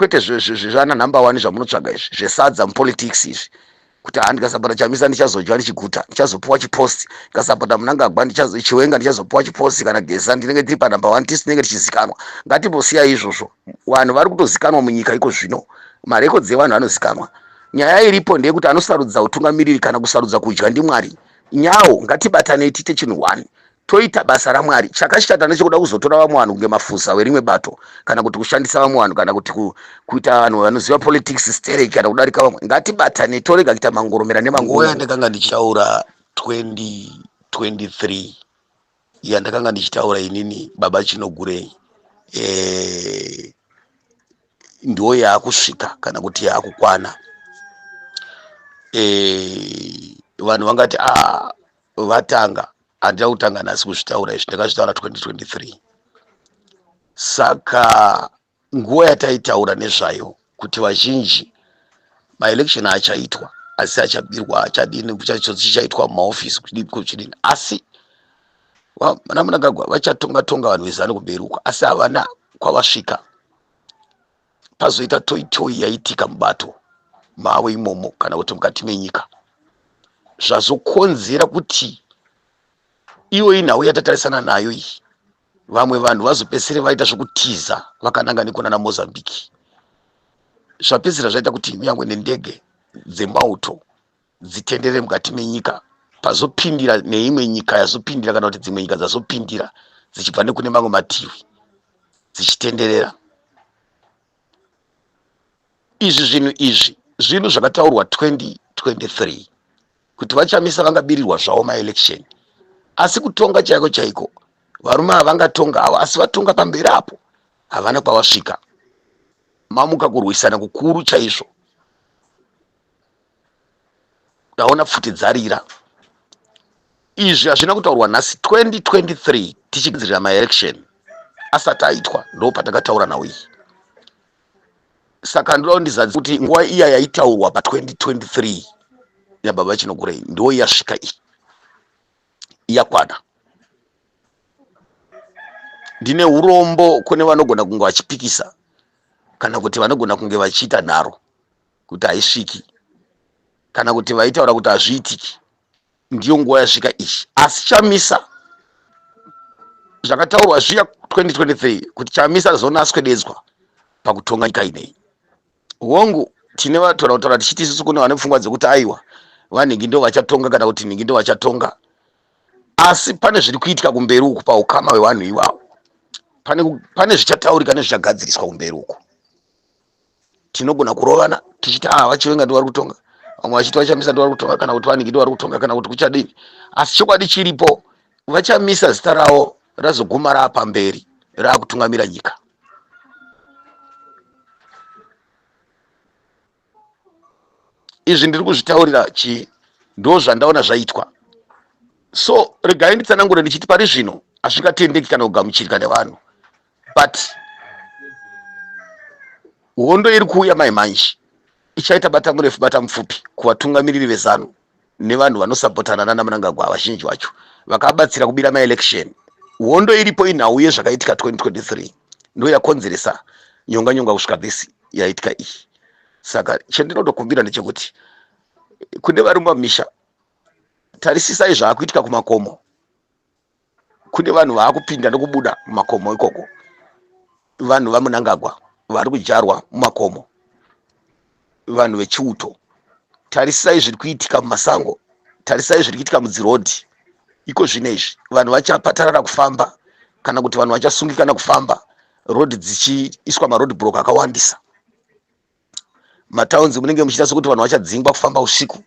Kwete zvana number one zvamunotsvaga izvi zvesadza mupolitics izvi, kuti haa, ndikasapota Chamisa ndichazodya ndichiguta, ndichazopuwa chipost, ndikasapota Mnangagwa, Chiwenga, ndichazopuwa chipost, kana Geza ndinenge tiri panumber one, tisi tinenge tichizikanwa. Ngatimbosiya izvozvo. Vanhu vari kutozikanwa munyika iko zvino, marekodzi evanhu anozikanwa. Nyaya iripo ndeyekuti anosarudza utungamiriri kana kusarudza kudya ndiMwari. Nyawo ngatibatanei tiite chinhu one, toita basa raMwari. Chakashata ndechekuda kuzotora vamwe vanhu kunge mafuza werimwe bato, kana kuti kushandisa vamwe vanhu, kana kuti kuita vanhu vanoziva politics sterek kana kudarika vamwe. Ngatibatane, torega kuita mangoromera Nguva nemangungu. yandakanga ndichitaura 2023, yandakanga ndichitaura inini Baba Chinogurei, ndiwo yaakusvika kana kuti yaakukwana. Vanhu vangati a ah, vatanga. Handina kutanga nhasi kuzvitaura izvi, ndakazvitaura 2023. Saka nguva yataitaura nezvayo kuti vazhinji maelection achaitwa, asi achabirwa, achadini, chichaitwa mumaofisi, kuchidini, asi vana Mnangagwa vachatonga tonga vanhu veZanu kumberi uko, asi havana kwavasvika. Pazoita toi toi yaitika mubato mavo imomo kana kuti mukati menyika, zvazokonzera kuti iyo inhau yatatarisana nayo iyi, vamwe vanhu vazopedzisire vaita zvokutiza vakananga nekunana Mozambique. Zvapedzisira zvaita kuti kunyange nendege dzemauto dzitenderere mukati menyika, pazopindira neimwe nyika yazopindira, kana kuti dzimwe nyika dzazopindira dzichibva nekune mamwe mativi dzichitenderera. Izvi zvinhu izvi zvinhu zvakataurwa 2023 kuti vaChamisa vangabirirwa zvavo maelection, asi kutonga chaiko chaiko varume ava vangatonga avo, asi vatonga pamberi apo havana kwavasvika. Mamuka kurwisana kukuru chaizvo, ndaona pfuti dzarira. Izvi hazvina kutaurwa nhasi. 2023 tichigadzirira maelection asati aitwa, ndo patakataura nhau iyi. Saka ndoda kundizadza kuti nguva iya yaitaurwa pa2023 yababa Chinogurei ndo yasvika iyi, yakwana. Ndine urombo kune vanogona kunge vachipikisa kana kuti vanogona kunge vachiita nharo kuti haisviki, kana kuti vaitaura kuti hazviitiki. Ndiyo nguva yasvika iyi. Asi Chamisa, zvakataurwa zviya 2023 kuti Chamisa zona aswededzwa pakutonga nyika inei, hongu, tine vatora kutaura tichiti isusu kune vane pfungwa dzekuti aiwa, vanhingi ndo vachatonga, kana kuti nhingi ndo vachatonga, asi pane zviri kuitika kumberi uku paukama hwevanhu ivavo. Pane zvichataurika nezvichagadziriswa kumberi uku. Tinogona kurovana tichiti ah, vaChiwenga ndo vari kutonga, vamwe vachiti vaChamisa ndo vari kutonga, kana kuti vanhingi ndo vari kutonga, kana kuti kuchadini, asi chokwadi chiripo, vaChamisa zita ravo razoguma raapamberi raakutungamira nyika. Izvi ndiri kuzvitaurira chii? Ndo zvandaona zvaitwa. So regai nditsanangure ndichiti pari zvino hazvingatendeki kana kugamuchirika nevanhu, but hondo iri kuuya mai manje ichaita bata murefu bata mupfupi kuvatungamiriri veZanu nevanhu vanosapotana nana Mnangagwa. Vazhinji vacho vakabatsira kubira maelection. Hondo iripo inhau yezvakaitika 2023, ndo yakonzeresa nyonga nyonga kusvika this yaitika iyi. Saka chandinotokumbira ndechekuti kune vari mumamisha, tarisisai zvaakuitika kumakomo. Kune vanhu vaakupinda nekubuda mumakomo ikoko, vanhu vaMnangagwa vari kudyarwa mumakomo, vanhu vechiuto. Tarisai zviri kuitika mumasango, tarisai zviri kuitika mudzirodhi iko zvino izvi. Vanhu vachapatarara kufamba, kana kuti vanhu vachasungikana kufamba, rodhi dzichiiswa maroad block akawandisa. Mataunzi munenge muchiita sekuti vanhu vachadzingwa kufamba usiku.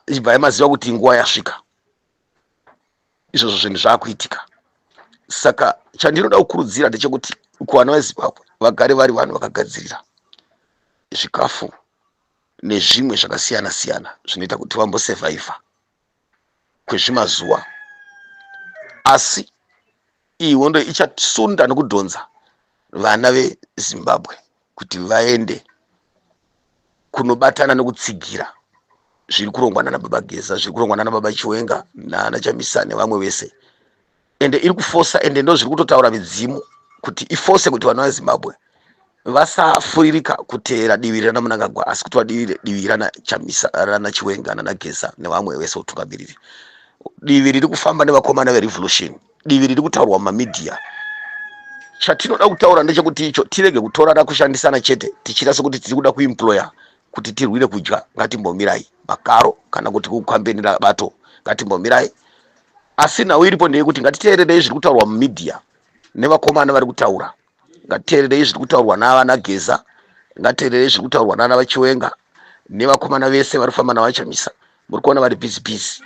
Ibvai maziva kuti nguva yasvika. Izvozvo zvinhu zvaakuitika. Saka chandinoda kukurudzira ndechekuti kuvana veZimbabwe vagare vari vanhu vakagadzirira zvikafu nezvimwe zvakasiyana siyana zvinoita kuti vambosevhaivha kwezvimazuva. Asi iyi hondo ichasunda nekudhonza vana veZimbabwe kuti vaende kunobatana nekutsigira zviri kurongwa nana Baba Geza, zviri kurongwa nana Baba Chiwenga nana Chamisa nevamwe vese. Ende iri kufosa, ende ndo zviri kutotaura midzimu kuti ifose kuti vana veZimbabwe Vasafuririka kuteera divi rana Mnangagwa, asi kuti vadivire divi rana Chamisa, rana Chiwenga, nana Geza nevamwe vese utungamiriri. Divi riri kufamba nevakomana verevolution, divi riri kutaurwa mumamedia. Chatinoda kutaura ndechekuti icho tirege kutorana kushandisana chete, tichiita sekuti tiri kuda kuemploya kuti tirwire kudya. Ngatimbomirai makaro kana kuti kukambenera bato, ngatimbomirai. Asi nhau iripo ndeyekuti ngatiteererei zviri kutaurwa mumedia nevakomana vari kutaura. Ngatiteererei zviri kutaurwa navana Geza, ngatiteererei zviri kutaurwa nana vaChiwenga nevakomana vese vari kufamba navaChamisa. Muri kuona vari busy busy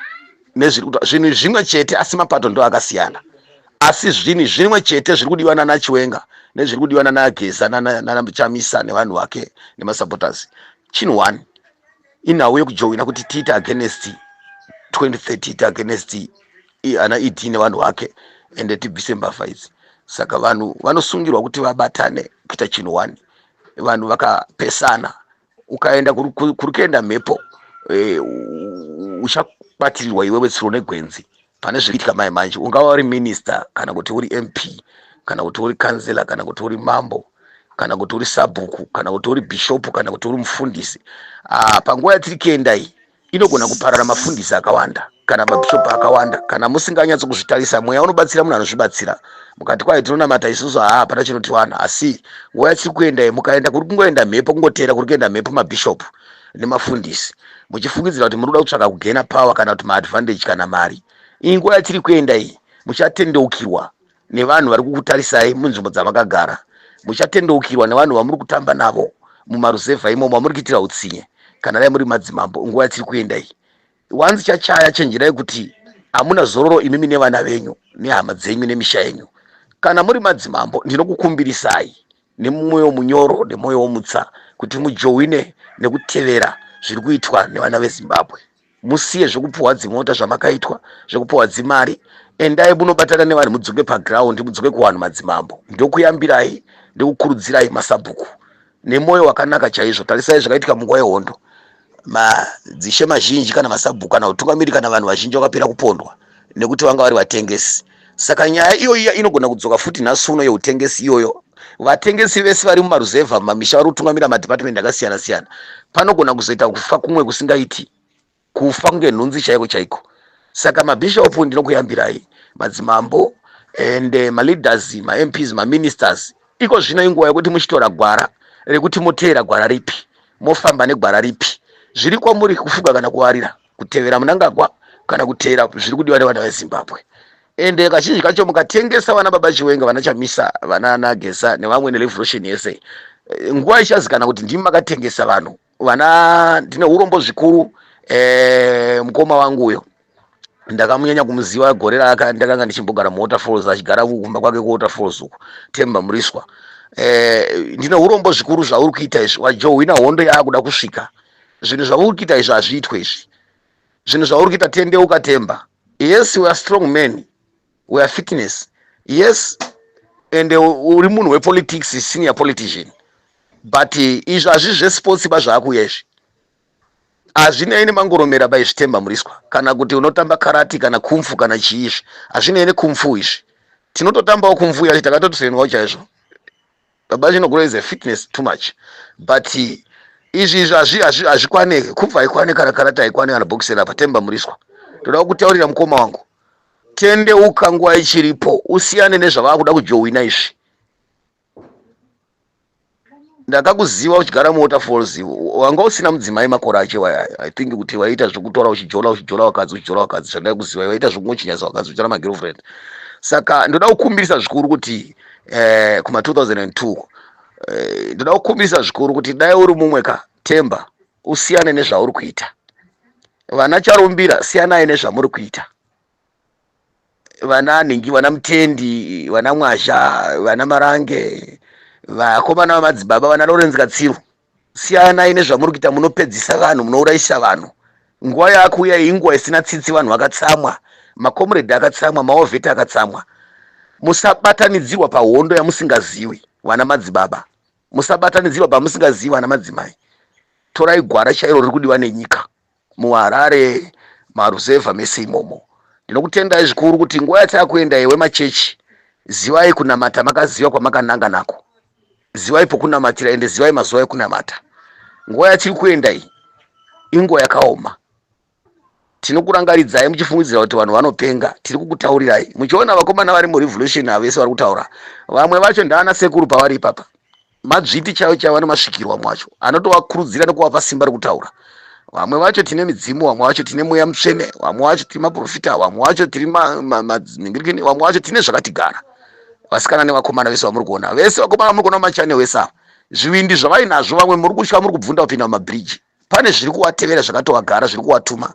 nezviri kuta zvinhu zvimwe chete, asi mapato ndo akasiyana, asi zvinhu zvimwe chete zviri kudiwa nana Chiwenga nezviri kudiwa nana Geza nana Chamisa nevanhu vake nemasupporters. Chinhu one inhau yekujoina kuti tiite against 2030, tiite against ana ED nevanhu vake, ende tibvise mbavha idzi. Saka vanhu vanosungirwa kuti vabatane kuita chinhu one. Vanhu vakapesana, ukaenda kuri kuenda mhepo, uchabatirirwa iwewe tsuro negwenzi. Pane zviri kuitika mai manje, ungava uri minister, kana kuti uri MP, kana kuti uri kansela, kana kuti uri mambo, kana kuti uri sabhuku, kana kuti uri bhishopu, kana kuti uri mufundisi, panguva yatiri kuenda iyi inogona kuparara mafundisi akawanda kana mabhishopu akawanda kana musinganyatso kuzvitarisa. Mweya unobatsira munhu anozvibatsira. Mukati kwayo tinonamata isusu, haa, hapana chinotiwana. Asi nguva yatiri kuenda iyi, mukaenda kuri kungoenda mhepo, kungoteera kuri kuenda mhepo, mabhishopu nemafundisi, muchifungidzira kuti muri kuda kutsvaka kugaina power kana kuti maadvantage kana mari, iyi nguva yatiri kuenda iyi muchatendeukirwa nevanhu vari kukutarisai munzvimbo dzamakagara. Muchatendeukirwa nevanhu vamuri kutamba navo mumaruzevha imomo, vamuri kuitira utsinye kana dai muri madzimambo. Nguva yatiri kuenda iyi, wanzi chachaya, chenjerai kuti hamuna zororo imimi nevana venyu nehama dzenyu nemisha yenyu. Kana muri madzimambo, ndinokukumbirisai nemwoyo munyoro nemwoyo womutsa kuti mujoine nekutevera zviri kuitwa nevana veZimbabwe. Musiye zvekupuhwa dzimota zvamakaitwa, zvekupuhwa dzimari. Endai munobatana nevanhu, mudzoke paground, mudzoke kuvanhu. Madzimambo, ndokuyambirai, ndikukurudzirai, masabhuku, nemwoyo wakanaka chaizvo. Tarisai zvakaitika munguva yehondo. Madzishe mazhinji kana masabhuku kana utungamiri kana vanhu vazhinji vakapera kupondwa nekuti vanga vari vatengesi. Saka nyaya iyoyiya inogona kudzoka futi nhasi uno, yeutengesi iyoyo. Vatengesi vese vari mumaruzevha, mumamisha, vari kutungamira madhipatimendi akasiyana siyana, panogona kuzoita kufa kumwe kusingaiti, kufa kunge nhunzi chaiko chaiko. Saka mabhishopu, ndinokuyambirai, madzimambo and maleaders, maMPs, maministers, iko zvino inguva yekuti muchitora gwara rekuti moteera gwara ripi, mofamba negwara ripi. Zviri kwamuri kufuga kana kuwarira, kutevera Mnangagwa kana kuteera zviri kudiwa nevana veZimbabwe. Ende kazhinji kacho mukatengesa vana baba Chiwenga, vana Chamisa, vana naGeza nevamwe nerevolution yese, nguva ichazikana kuti ndimi makatengesa vanhu. Vana, ndine urombo zvikuru. Mukoma wangu uyo ndakamunyanya kumuziva gore raka ndakanga ndichimbogara muWaterfalls, achigara kumba kwake kuWaterfalls uku, Temba Muriswa. Ndine urombo zvikuru. Zvauri kuita izvi, wajohwina hondo yaakuda kusvika. Zvinhu zvauri kuita izvi hazviitwe izvi. Zvinhu zvauri kuita, tendeuka, Temba. Yes, we are strong men, we are fitness, yes, and uri munhu wepolitics, senior politician, but izvi hazvi zvesports ba. Zvaakuuya izvi hazvinei nemangoromera ba izvi, Temba Muriswa, kana kuti unotamba karate kana kung fu kana chii. Izvi hazvinei nekung fu izvi. Tinototambawo kung fu yacho, takatotrainwawo chaizvo. Baba Chinoguro is a fitness too much, but izvi hazvikwane. Kung fu haikwane, kana karate haikwane, kana boxing apa. Temba Muriswa, ndoda kukutaurira, mukoma wangu, tendeuka nguva ichiripo, usiyane nezvavakuda kujoina izvi. Ndakakuziva uchigara muWaterfalls, wanga usina mudzimai makore acho waya. I think kuti waiita zvekutora, uchijola, uchijola vakadzi, uchijola vakadzi. Zvandaikuziva, waiita zvekungochinjasa vakadzi, uchitora magirlfriend. Saka ndoda kukumbirisa zvikuru kuti kuma 2002, ndoda kukumbirisa zvikuru kuti dai uri mumwe ka, Temba, usiyane nezvauri kuita. Vana Charumbira, siyanai nezvamuri kuita. Vana nhingi, vana Mutendi, vana Mwazha, vana Marange, vakomana vamadzibaba, vana Lawrence Katsiru, siyanai nezvamuri kuita. Munopedzisa vanhu, munourayisa vanhu. Nguva yakuuya iyi inguva isina tsitsi. Vanhu vakatsamwa, makomredi akatsamwa, mawar vet akatsamwa. Musabatanidzirwa pahondo yamusingazivi, vana madzibaba. Musabatanidzirwa pamusingazivi, vana madzimai. Torai gwara chairo riri kudiwa nenyika muHarare, maruzevha mese imomo. Ndinokutendai zvikuru kuti nguva yatakuenda, iwe machechi, zivai kunamata makaziva kwamakananga nako. Zivai pokunamatira ende zivai mazuva ekunamata. Nguva yatiri kuenda iyi inguva yakaoma. Tinokurangaridzai muchifungidzira kuti vanhu vanopenga. Tiri kukutaurirai muchiona vakomana vari murevolution ava vese vari kutaura. Vamwe vacho ndaana sekuru pavari ipapa. Madzviti chaivo chaivo vane masvikiro vamwe vacho anotovakurudzira nekuvapa simba rekutaura. Vamwe vacho tine midzimu, vamwe vacho tine mweya mutsvene, vamwe vacho tiri maprofita, vamwe vacho tiri manhingirikini, vamwe vacho tine zvakatigara. Vasikana nevakomana vese vamuri kuona, vese vakomana vamuri kuona mumachannel vese ava, zvivindi zvavainazvo, vamwe muri kutya, muri kubvunda kupinda mumabridge. Pane zviri kuvatevera zvakatovagara, zviri kuvatuma.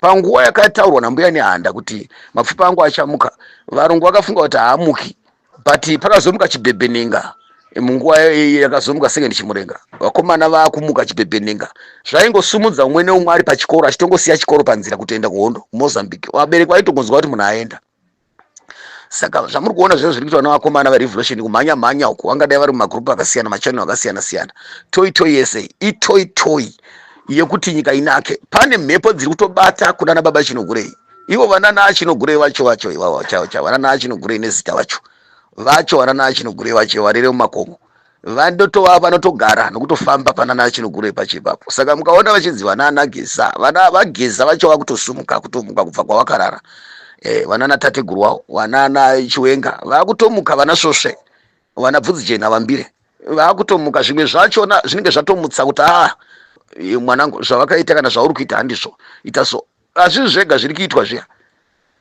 Panguva yakataurwa nambuya Nehanda kuti mapfupa angu achamuka, varungu vakafunga kuti haamuki, but pakazomuka chibhebhenenga munguva yakazomuka senge ndichimurenga, vakomana vakumuka chibhebhenenga, zvaingosumudza umwe neumwe ari pachikoro achitongosiya chikoro panzira kutoenda kuhondo kuMozambique. Vabereki vaitongonzwa kuti munhu aenda. Saka zvamuri kuona zvino zviri kuitwa nevakomana verevolution kumhanya mhanya uku, vangadai vari mumagrupu akasiyana, machanel akasiyana siyana, toi toi yese itoi toi yekuti nyika inake. Pane mhepo dziri kutobata kunana baba Chinogurei, ivo vanana Chinogurei vacho vacho ivavo chavo chavo, vanana Chinogurei nezita vacho vacho, vanana Chinogurei vacho varere mumakomo, vanotova vanotogara nokutofamba panana Chinogurei pacho ipapo. Saka mukaona vachinzi vanana Geza, vana vaGeza vacho vakutosumuka, kutomuka kubva kwavakarara. Vanana tateguru wavo, vanana Chiwenga vakutomuka, vana Svosve, vana Bvudzijena, vambire vakutomuka. Zvimwe zvachona zvinenge zvatomutsa kuti a mwanangu, zvavakaita kana zvauri kuita handizvo, ita so. Hazvisi zvega zviri kuitwa zviya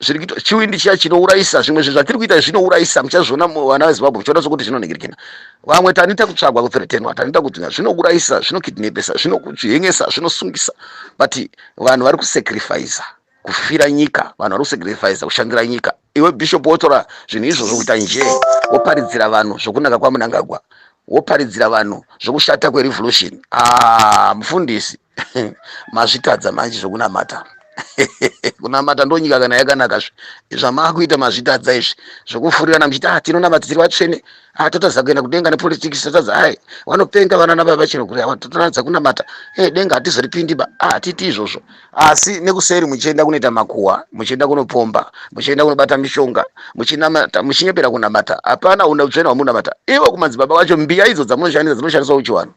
zviri kuitwa, chiwindi chiya chinourayisa. Zvimwe zvinhu zvatiri kuita zvinourayisa, muchazviona vana veZimbabwe, muchiona sokuti zvinonhingirikina. Vamwe tanoita kutsvagwa, kuthreatenwa, tanoita kuti zvinourayisa, zvinokidnapesa, zvinohengesa, zvinosungisa, but vanhu vari kusacrifica kufira nyika, vanhu vari kusacrifica kushandira nyika. Iwe bishop wotora zvinhu izvozvo kuita njee, woparidzira vanhu zvokunaka kwaMunangagwa, woparidzira vanhu zvokushata kwerevolution. Ah, mufundisi, mazvitadza manje zvokunamata. Kunamata ndonyika kana yakanaka zvamakuita mazvitadza izvi zvokufurirana muchiti ah, tinonamata, tiri vatsvene, ah, totadza kuenda kudenga nepolitics, totadza. Ai, vanopenga vana nababa chero kuri totadza kunamata, hey, denga hatizoripindi ba. Ah, hatiti izvozvo, asi nekuseri muchienda kunoita makuhwa, muchienda kunopomba, muchienda kunobata mishonga, muchinamata, muchinyepera kunamata. Hapana una utsvene hwamunamata. Ivo kumadzibaba vacho, mbiya idzo dzamunoshandisa dzinoshandiswa kuchivanhu,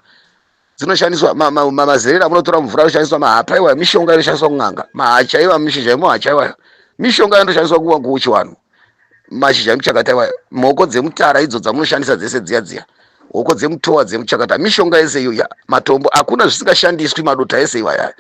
dzinoshandiswa mazerera amunotora mvura anoshandiswa, mahapa iwayo mishonga inoshandiswa kun'anga, mahacha iwa, mishizha yemuhacha iwayo mishonga inoshandiswa kuchivanhu, mashizha emuchakata iwayo, mhoko dzemutara idzo dzamunoshandisa dzese dziya dziya, hoko dzemutowa, dzemuchakata, mishonga yese iyoya, matombo, hakuna zvisingashandiswi, madota ese iwaya.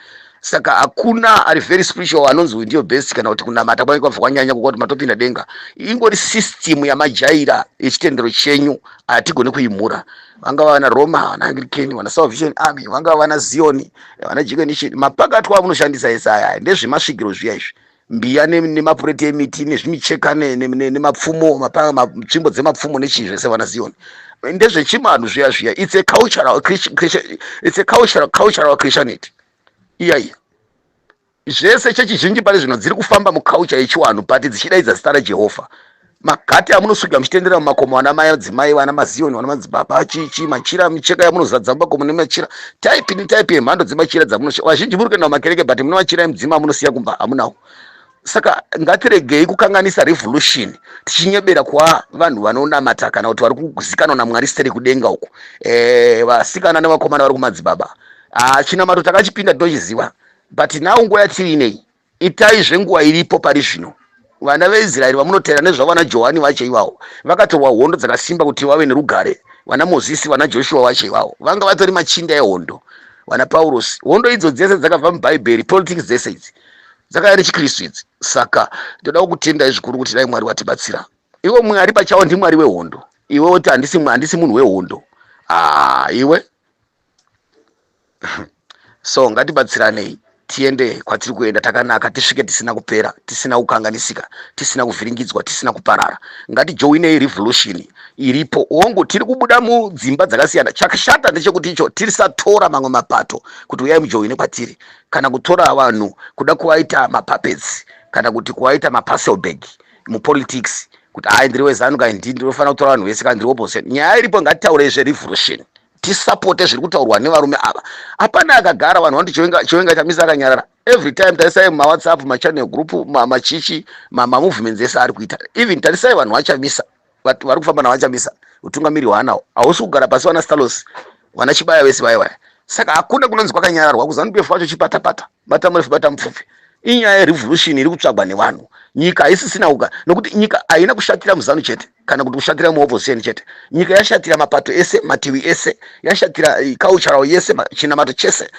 Saka hakuna ari very spiritual anonzi uyu ndiyo best, kana kuti kunamata kwange kwabva kwanyanya kuka kuti matopinda denga. Ingori system yamajaira yechitendero chenyu, hatigoni kuimhura. Vangava vana Roma, vana Anglican, vana Salvation Army, vangava vana Zioni, vana Jekanation, mapakatwa amunoshandisa ese aya ndezvemasvikiro zviya izvi, mbiya nemapureti emiti nezvimicheka nemapfumo, tsvimbo dzemapfumo nechii zvese, vana Zioni, ndezvechimanhu zviya zviya. It's a cultural Christianity iya iya zvese. Chechi zhinji pari zvino dziri kufamba muculture yechiwanhu, but dzichidaidza zita raJehovha. Magati amunosvika muchitendera mumakomo, vana mai, adzimai, vana maZioni, vana madzibaba, chichi machira, micheka yamunozadza mumakomo nemachira, type netype yemhando dzemachira dzamunosha. Vazhinji muri kuenda mumakereke, but mune machira emudzima amunosiya kumba, hamunawo. Saka ngatiregei kukanganisa revolution tichinyebera kuva vanhu vanonamata kana kuti vari kuzikanwa naMwari sere kudenga uku. Vasikana nevakomana vari kumadzibaba, ah, chinamato takachipinda, tinochiziva, but now nguva yatiri inei, itai zvenguva iripo pari zvino. Vana veIsraeri vamunotera nezvavo, vana Johani vacho ivavo, vakatorwa hondo dzakasimba kuti vave nerugare. Vana Mozisi, vana Joshua vacho ivavo vanga vatori machinda ehondo, vana Paurosi. Hondo idzo dzese dzakabva mubhaibheri. Politics dzese idzi dzakauya nechikristu idzi. Saka ndoda kukutendai zvikuru kuti dai Mwari watibatsira. Iwe Mwari pachawo ndiMwari wehondo, iwe woti handisi munhu wehondo. Ah, iwe. So ngatibatsiranei tiende kwatiri kuenda takanaka, tisvike tisina kupera, tisina kukanganisika, tisina kuvhiringidzwa, tisina kuparara. Ngatijoinei revolution iripo. Hongu, tiri kubuda mudzimba dzakasiyana. Chakashata ndechekuti icho tisatora mamwe mapato kuti uyai mujoine kwatiri, kana kutora vanhu kuda kuvaita mapuppets, kana kuti kuvaita maparcel bag mupolitics, kuti hai, ndiri weZanu, kai ndinofanira kutora vanhu vese, kana ndiri opposition. Nyaya iripo, ngatitaurei zverevolution, tisapote zviri kutaurwa nevarume ava. Hapana akagara. Vanhu vanoti Chiwenga, Chiwenga, Chamisa akanyarara every time. Tarisai mumawhatsapp, machannel group, machichi, mamovements ese ari kuita. Even tarisai vanhu vaChamisa, vari kufamba navaChamisa. Utungamiri hwaanawo hausi kugara pasi, vana Stalos, vana Chibaya vese vaya vaya. Saka hakuna kunonzi kwakanyararwa. KuZANU PF wacho chipatapata, bata murefu bata mupfupi. Inyaya yerevolution iri kutsvagwa nevanhu. Nyika haisisina uga, nokuti nyika haina kushatira muZANU chete kana kuti kushatira muopposition chete. Nyika yashatira mapato ese, mativi ese, yashatira cultural yese, chinamato chese.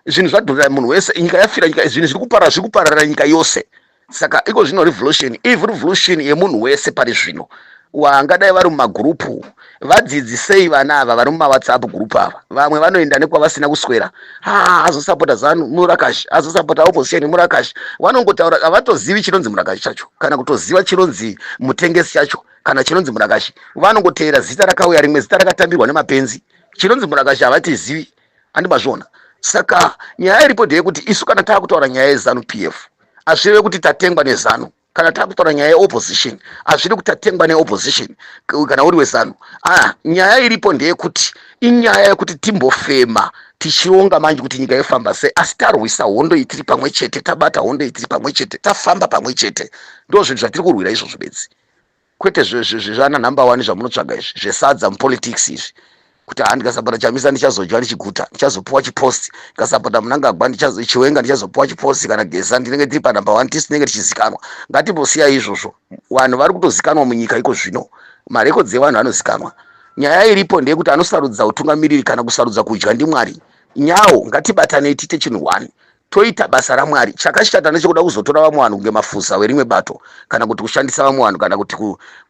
Zvinhu zvadhurira munhu wese, nyika yafira nyika, zvinhu zviri kuparara, zviri kupararira nyika yose. Saka iko zvino revolution, if revolution yemunhu wese pari zvino, wangadai vari mumagurupu, vadzidzisei vana ava vari mumaWhatsApp group ava. Vamwe vanoenda nekwavasina kuswera. Ha, azosapota ZANU murakashi, azosapota opposition murakashi. Vanongotaura, havatozivi chinonzi murakashi chacho, kana kutoziva chinonzi mutengesi chacho, kana chinonzi murakashi. Vanongoteera zita rakauya, rimwe zita rakatambirwa nemapenzi. Chinonzi murakashi havatizivi, handimazviona. Saka nyaya iripo ndeyekuti isu kana taakutaura nyaya yeZANU PF, hazvireve kuti tatengwa neZANU. Kana taakutaura nyaya yeopposition, hazviri kuti tatengwa neopposition kana uri weZANU. Ah, nyaya iripo ndeyekuti inyaya yekuti timbofema tichironga manje kuti nyika yofamba sei, asi tarwisa hondo iyi tiri pamwe chete, tabata hondo iyi tiri pamwe chete, tafamba pamwe chete. Ndo zvinhu zvatiri kurwira izvozvo bedzi, kwete zvana number one zvamunotsvaga izvi zvesadza mupolitics izvi, kuti ha, ndikasapota Chamisa ndichazodya ndichiguta, ndichazopuwa chipost, ndikasapota Mnangagwa, Chiwenga, ndichazopuwa chipost, kana Geza, ndinenge tiri panumber one, tisi tinenge tichizikanwa. Ngatimbosiya izvozvo. Vanhu vari kutozikanwa munyika iko zvino, marekodzi evanhu anozikanwa. Nyaya iripo ndeyekuti anosarudza utungamiriri kana kusarudza kudya ndiMwari. Nyawo ngatibatanei, tiite chinhu one, toita basa raMwari. Chakashata ndechekuda kuzotora vamwe vanhu kunge mafuza werimwe bato, kana kuti kushandisa vamwe vanhu, kana kuti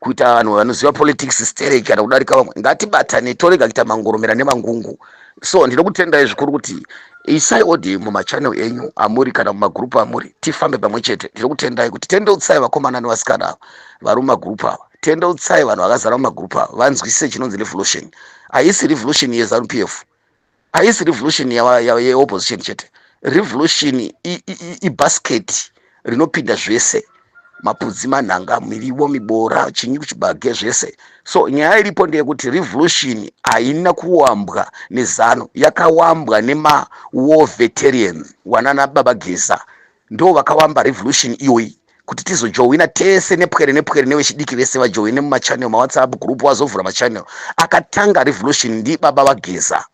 kuita vanhu vanoziva politics sterek kana kudarika vamwe. Ngatibatane, torega kuita mangoromera nemangungu. So ndinokutendai zvikuru kuti isai audio mumachannel enyu amuri kana mumagurupu amuri, tifambe pamwe chete. Ndinokutendai kuti tendeutsai vakomana nevasikana ava vari mumagurupu ava, tendeutsai vanhu vakazara mumagurupu ava, vanzwisise chinonzi revolution. Haisi revolution yeZANU PF, haisi revolution yeopposition chete. Revolution ibasket rinopinda zvese, mapudzi, manhanga, miriwo, mibora, chinyi, chibage, zvese. So nyaya iripo ndeyekuti revolution haina kuwambwa neZANU, yakawambwa nemawar veterans, wanana baba Geza, ndo vakawamba revolution iyoyi kuti tizojoina tese, nepwere nepwere nevechidiki vese vajoine mumachannel, maWhatsApp group, wazovhura machannel. Akatanga revolution ndi baba vaGeza.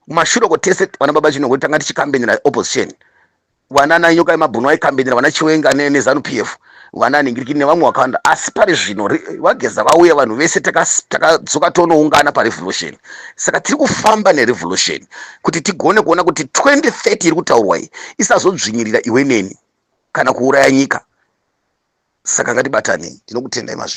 Kumashure ko tese vana baba Chinongo tanga tichikambenera opposition, vanana Nyoka yemabhunu vaikambenera vana Chiwenga neZANU PF, vana Ningirikini nevamwe vakawanda. Asi pari zvino vaGeza vauya, vanhu vese takadzoka tonoungana parevolution. Saka tiri kufamba nerevolution kuti tigone kuona kuti 2030 iri kutaurwa iyi isazodzvinyirira iwe neni kana kuuraya nyika. Saka ngatibatanei. Ndinokutendai mazvi.